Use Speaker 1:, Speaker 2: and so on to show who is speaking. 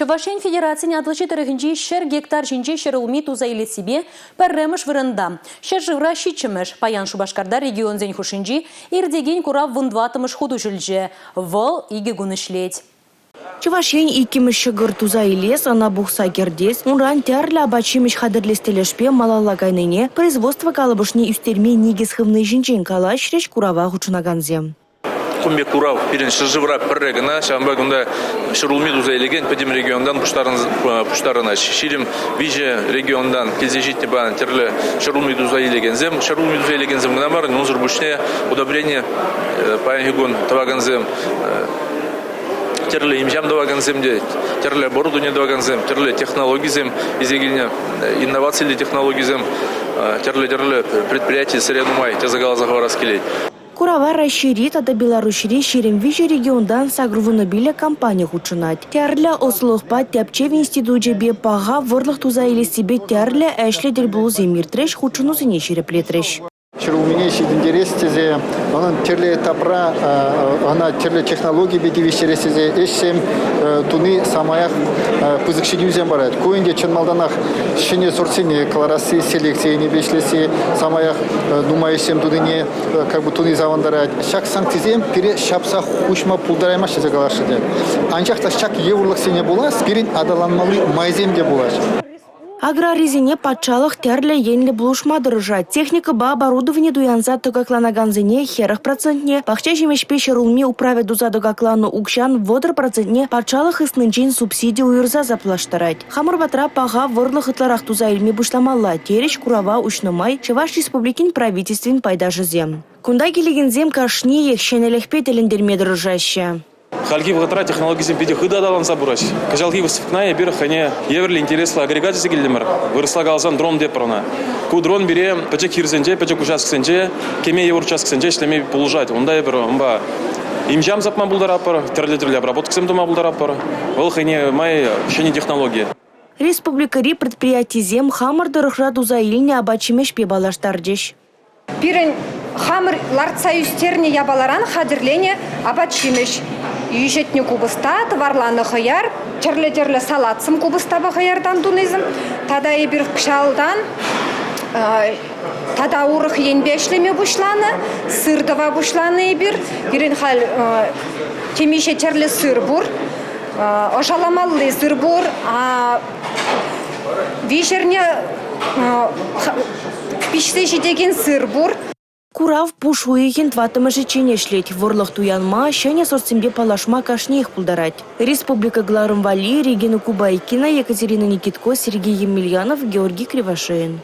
Speaker 1: Чӑваш Ен Федерацин Атӑлҫи тӑрӑхӗнчи 100 гектар ҫинче ҫӗрулми туса илессипе пӗрремӗш вырӑнта. Ҫӗршывра ҫиччӗмӗш. Паян Шупашкарта регионсен хушшинчи иртекен курав вунтӑваттӑмӗш хут уҫӑлчӗ. Вӑл икӗ кун ӗҫлет.
Speaker 2: Чӑваш Ен иккӗмӗш ҫӑкӑр туса илес, ӑна пухса кӗртес, унран тӗрлӗ апат-ҫимӗҫ хатӗрлес тӗлӗшпе малалла кайнине, производство калӑпӑшне ӳстерме никӗс хывни ҫинчен калаҫрӗҫ курава хутшӑнакансем.
Speaker 3: Кун пек курав пирӗн ҫӗршывра пӗрре кӑна, ҫавӑнпа кунта ҫӗрулми туса илекен пӗтӗм регионтан пуҫтарӑнаҫҫӗ. 23 регионтан килсе ҫитнӗ паян тӗрлӗ ҫӗрулми туса илекенсем. Ҫӗрулми туса илекенсем кӑна мар, унсӑр пуҫне удобрени паянхи кун тӑвакансем, тӗрлӗ им-ҫам тӑвакансем те, тӗрлӗ оборудовани тӑвакансем, тӗрлӗ технологисем илсе килнӗ, инновациллӗ технологисем, тӗрлӗ-тӗрлӗ предприяти сӗре нумай тесе каласа хӑварас килет.
Speaker 2: Курава Раҫҫейри тата Беларуҫри 23 регионтан 85 компани хутшӑнать. Тӗрлӗ ӑслӑлӑхпа тӗпчев институчӗпе паха вӑрлӑх туса илессипе тӗрлӗ ӗҫлӗ тӗлпулусем иртрӗҫ, хутшӑнусене ҫирӗплетрӗҫ.
Speaker 4: Ҫӗрулмине ҫитӗнтерес тесе унӑн тӗрлӗ этапра ӑна тӗрлӗ технологипе тивӗҫтерес тесе ӗҫсем туни самаях пысӑк ҫитӗнӳсем парать. Ку ӗнтӗ чӑн малтанах ҫӗнӗ сортсене кӑларасси, селекци енӗпе ӗҫлесси самаях нумай ӗҫсем тунине как бы туни савӑнтарать. Ҫак санкцисем пире ҫапса хуҫма пултараймаҫҫӗ тесе каласшӑн те. Анчах та ҫак йывӑрлӑхсене пула пирӗн аталанмалли майсем те пулаҫҫӗ.
Speaker 2: Аграрисене патшалӑх тӗрлӗ енлӗ пулӑшма тӑрӑшать. Техникӑпа оборудовани туянса тӑкакланакансене 40 процентне, пахча ҫимӗҫпе ҫӗрулми управӗ туса тӑкакланӑ укҫан 30 процентне патшалӑх хыснинчен субсиди уйӑрса саплаштарать. Хамӑр патра паха вӑрлӑх ытларах туса илме пуҫламалла, терӗҫ курава уҫнӑ май Чӑваш Республикин Правительствин пайташӗсем. Кунта килекенсем кашниех ҫӗнӗлӗхпе тӗлӗнтерме тӑрӑшаҫҫӗ.
Speaker 5: Хальхи вӑхӑтра технологисем питӗ хытӑ аталанса пыраҫҫӗ. Кӑҫалхи выставкӑна эпир хӑйне евӗрлӗ интереслӗ агрегат илсе килтӗмӗр. Вырӑсла каласан дрон тетпӗр ӑна. Ку дрон пире пӗчӗк хирсенче, пӗчӗк участоксенче, кӗме йывӑр участоксенче ӗҫлеме пулӑшать. Унта эпир унпа им-ҫам сапма пултаратпӑр, тӗрлӗ-тӗрлӗ обработкӑсем тума пултаратпӑр. Вӑл хӑйне май ҫӗнӗ технологи.
Speaker 2: Республикӑри предприятисем хамӑр тӑрӑхра туса илнӗ апат-ҫимӗҫпе паллаштарчӗҫ.
Speaker 6: Пирӗн хамӑр лартса ӳстернӗ япаларан хатӗрленӗ апат-ҫимӗҫ. Йӳҫӗтнӗ купӑста, тӑварланӑ хӑяр, тӗрлӗ-тӗрлӗ салатсем купӑстапа хӑяртан тунисем. Тата эпир кӑҫалтан тата урӑх енпе ӗҫлеме пуҫланӑ, сыр тӑва пуҫланӑ эпир. Пирӗн халь темиҫе тӗрлӗ сыр пур, ӑшаламалли сыр пур, виҫӗрне пиҫсе ҫитекен сыр пур.
Speaker 2: Курав пуш уйӑхӗн тӑваттӑмӗшӗччен ӗҫлет. Вӑрлӑх туянма, ҫӗнӗ сортсемпе паллашма кашниех пултарать. Республика кӑларӑм валли Регина Кубайкина, Екатерина Никитко, Сергей Емельянов, Георгий Кривошеин.